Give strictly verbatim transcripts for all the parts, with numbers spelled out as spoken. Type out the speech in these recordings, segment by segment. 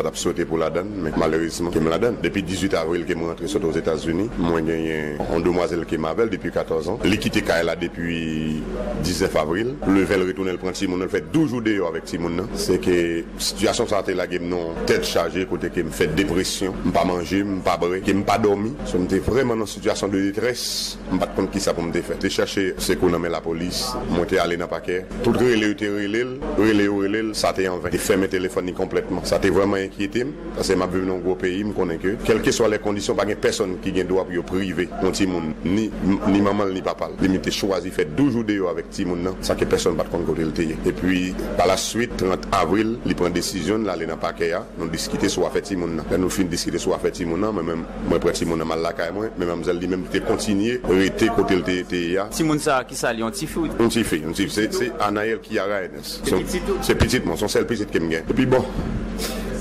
T ap swete pou ladann, men malerezman ke m ladann. Depi dizuit avril ke m rantre sot Ozetazini, mwen genyen yon demwazèl ke m avè l depi katòz an. Li kite kay la depi diznèf avril. Le ven l retounen, l pran timoun nan, l fè douz jou deyò avèk timoun nan. Se ke sitiyasyon sa a te lage m nan yon tèt chaje, kote ke m fè depresyon, m pa manje, m pa bwè, ke m pa dòmi. So, m te vrèman nan sitiyasyon de detrès. M pa t konn kisa pou m te fè. Te chache sekou nan men lapolis. Mwen te ale nan pakè. Tout rele yo te rele l, rele yo rele l, sa te anven. Te fèmen telefòn li konplètman. Sa te vrèman enkyete m, paske m ap viv nan yon gwo peyi, m konnen ke, kèlkeswa lè kondisyon, pa gen pèsonn ki gen dwa pou yo prive yon timoun, ni, ni manman l, ni papa l. Li menm te chwazi fè douz jou deyò avèk timoun nan, san ke pèsonn pa t konn kote l te ye. Epi, pa la swit, trant avril, li pran desizyon l, l ale nan pakè a. Nou diskite sou afè timoun nan. Lè nou fin diskite sou afè timoun nan, mwen menm, mwen pran timoun nan, m al lakay mwen, men manmzèl li menm, li te kontinye rete kote l te, te ye a. Timoun sa a, ki sa li, yon tifi ou? Yon tifi, yon tifi. Se, se Anaël Kiara Ernest. Se pitit ou? Se pitit mwen, se yon sèl pitit ke m gen. Epi bon,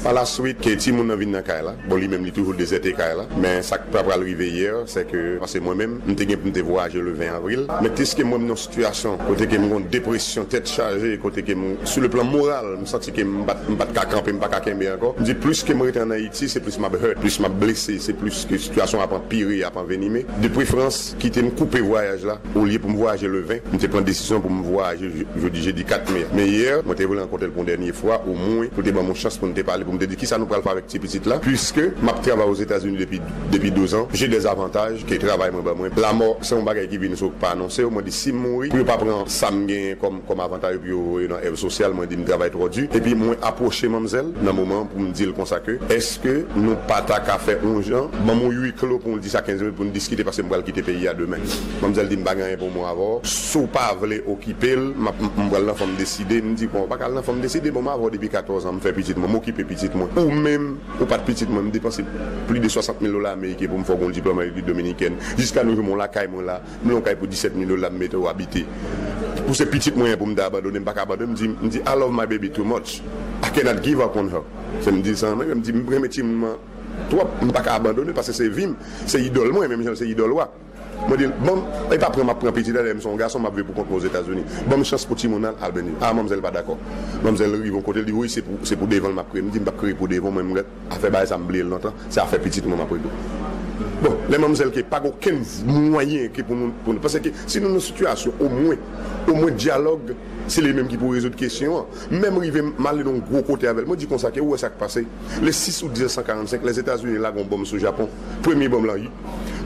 pa la swit, ke timoun nan vin nan kay la. Bon, li menm, li toujou dezète kay la. Men sa k pa pral rive yè, se ke, paske mwen menm, m te gen pou m te vwayaje le ven avril. Men tiske mwen, m nan sitiyasyon kote ke m gen yon depresyon, tèt chaje, kote ke m, sou le plan moral, m santi ke m pa t, m pa t ka kanpe, m pa ka kenbe ankò. M di, plis ke m rete ann Ayiti, se plis m ap hurt, plis m ap blese, se plis ke sitiyasyon ap anpire, ap anvenime. De preferans, kite m koupe vwayaj la, olye pou m vwayaje le ven, m te pran desizyon pou m vwayaje je-, jodi, jedi kat me a. Men yè, mwen te vle rankontre l pou yon dènye fwa, omwen, pou l te ban m yon chans pou n te pale, pou m te di, kisa nou pral fè avèk ti pitit la, puiske m ap travay Ozetazini depi, depi douz an, j'ai des avantages ke travay mwen ban mwen. Lanmò, se yon bagay ki vini sou ou, ki pa anonse w. Mwen di, si m mouri, pou yo pa pran sa m genyen kòm, kòm avantaj pou yo voye nan èv sosyal, mwen di, m travay twò di. Epi mwen apwoche manmzèl nan moman an pou m di l konsa ke, èske nou pa ta ka fè yon jan, ban m yon huis clos pou l di sa kenz minit pou n diskite, paske m pral kite peyi a demen. Manmzèl di, m pa gen anyen pou mwen avè w. Si w pa vle okipe l, m ap, m, m pral nan fanm deside. M di, bon, w pa ka al nan fanm deside, bon, m avè w depi katòz an, m fè pitit mwen, m okipe pitit mwen. Ou menm, ou pa t pitit mwen, m depanse plis de swasant mil dola ameriken pou m fè w gen yon diplòm an Repiblik Dominikèn. Jiska nou jou, m yon lakay mwen la, m yon kay pou disèt mil dola, m mete w abite. Pou se pitit mwen an pou m ta abandone, m pa ka abandone. M di, m di, I love my baby too much. I cannot give up on her. Se m di sa, m di, m renmen timoun mwen twòp, m pa ka abandone, paske se vi m, se idòl mwen, menm jan l se idòl ou a. Mwen di l, bon, e pa pran m ap pran pitit la, lè m se yon gason, m ap viv pou kont mwen Ozetazini. Ban m chans pou timoun nan al beni. A, manmzèl pa dakò. Manmzèl rive yon kote, l di, wi, se pou, se pou devan l m ap kriye. M di, m p ap kriye pou devan w, mwen, m, afè bagay sa, m bliye l lontan. Se afè pitit mwen m ap regle. Bon, lè manmzèl ke pa gen okenn mwayen ke pou nou, pou nou, paske si nou nan sitiyasyon, omwen, omwen dyalòg, se li menm ki pou rezoud kesyon an. Menm rive m ale nan yon gwo kote avè l. Mwen di konsa ke ou wè sa k pase. Le sis out mil nèf san karannsenk, Lèzetazini lage yon bonm sou Japon. Premye bonm lan,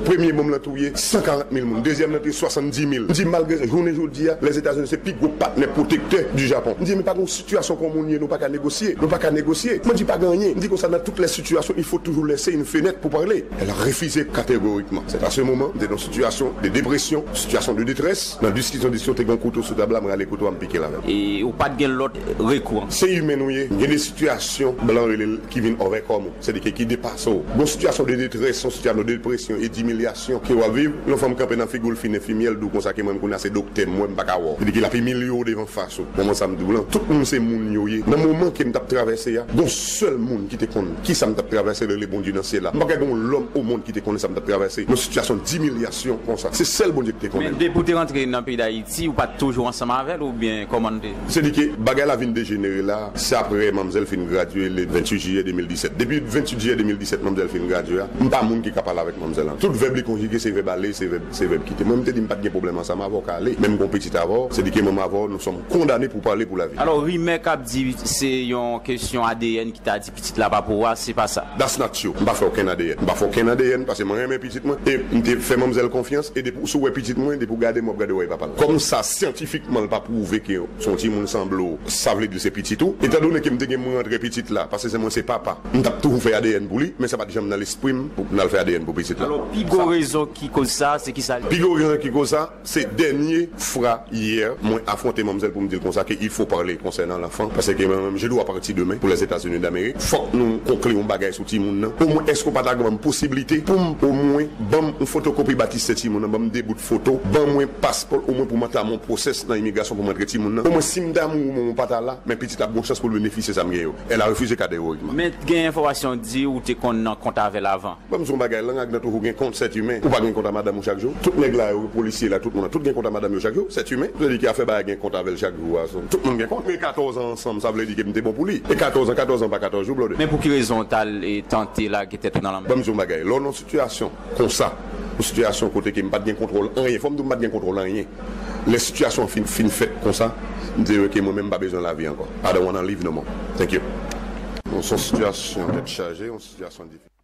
premye bonm lan touye san karant mil moun. Dezyèm lan touye swasanndis mil. M di malgre sa, jounen jodi a, Lèzetazini se pi gwo patnè pwotektè di Japon. M di men pa gen yon sitiyasyon kon moun ye, nou pa ka negosye. Nou pa ka negosye. Mwen di pa gen anyen. M di konsa, dans toutes les situations, il faut toujours laisser une fenêtre pour parler. Elle a refusé catégoriquement. C'est à ce moment, m te nan yon sitiyasyon de dépression, sitiyasyon de détresse. Nan diskisyon, diskisyon, te gen yon kouto sou tab la, m rale kouto a, m pike l avè l. E ou pa t gen lòt rekou? Se imen nou ye. Gen de sitiyasyon, blan rele l, ki vin overcome ou. Sètadi ke ki depase w. Gon sitiyasyon de detrès, yon sitiyasyon de depresyon e dimilyasyon ke w ap viv, yon fanm kanpe nan figi w, l fin enfimyè, l di w konsa ke mwen, m kounye a se doktè, m wè m pa ka wè w. Sètadi ke l ap imilye w devan fas ou. Konprann sa m di w lan? Tout moun se moun yo ye. Nan moman ke m t ap travèse a, gon sèl moun ki te konn kisa m t ap travèse, l rele Bondye nan syèl la. M pa ka gen yon lòm o mond ki te konnen sa m t ap travèse. Yon sitiyasyon dimilyasyon konsa. Se sèl Bondye ki te konnen. Men depi w te rantre nan peyi Dayiti, ou pa t toujou ansanm avè l oubyen kòman n te? Sètadi ke bagay la vin dejenere la, se apre manmzèl fin gradye le venntuit jiyè de mil disèt. Depi venntuit jiyè de mil disèt, manmzèl fin gradye a, m pa moun ki ka pale avèk manmzèl an. Tout vèb li konjige, se vèb ale, se vèb, se vèb kite. Mwen, m te di m pa t gen pwoblèm ansanm avè w, ka ale. Men m gon pitit avè w, sètadi ke mwen avè w, nous sommes condamnés pour parler pour la vie. Alò, rimè k ap di se yon kesyon A D N ki ta di pitit la pa pou ou a, se pa sa. That's not true. M pa fè okenn A D N. M pa fè okenn A D N paske mwen renmen pitit mwen. E m te fè manmzèl konfyans. E depi, si w wè pitit mwen, depi w gade m, w ap gade w wè papa l. Kòm sa, syantifikman, l pa pwouve ke se yon timoun sanble w, sa vle di se pitit ou. Etandone ke m te gen mwen antre pitit la, paske se mwen se papa, m t ap toujou fè A D N pou li, men sa pa t janm nan lespri m pou m al fè A D N pou pitit la. Alò, pi gwo rezon ki koz sa, se ki sa? Pi gwo rezon ki koz sa, se dènye fwa yè, mwen afwonte manmzèl pou m di l konsa ke il faut parler concernant l'enfant, paske mwen menm, je dois partir demain pour les États-Unis d'Amérique. Fòk nou konkli yon bagay sou timoun nan. Omwen, èske w pa ta ban m posiblite pou m, omwen, ban m yon fotokopi batistè timoun nan, ban m de bout foto, ban mwen paspò l, omwen pou m antam yon pwosès nan imigrasyon pou m antre timoun nan. Omwen si m damou ou mwen ou pa ta la, men pitit la ap gon chans pou l benefisye sa m gen yo. Elle a refusé catégoriquement. Men gen enfòmasyon di ou te konn nan kont avè l avan. Ban m di w yon bagay, lang ak dan toujou gen kont, sèt imen. Ou pa gen kont a madanm ou chak jou. Tout nèg la yo, polisye la, tout moun la, tout gen kont a madanm yo chak jou, sèt imen. Sa vle di ki afè bagay gen kont avè l chak jou a, tout moun gen kont. Men katòz an ansanm, sa vle di ke m te bon pou li. E katòz an, katòz an pa katòz jou, blòdè. Men pou ki rezon w t al e tante lage tèt ou nan lanmè? Ban m di w yon bagay, lè w nan yon sitiyasyon konsa, yon sitiyasyon kote ke m pa t gen kontwòl anyen, fò m di w m pa t gen kontwòl anyen. Lè sitiyasyon an fin, fin fèt konsa, m te wè ke mwen menm m pa bezwen lavi ankò. I don't wanna live no more. Thank you. Bon, se yon sitiyasyon tèt chaje, yon sitiyasyon difisil.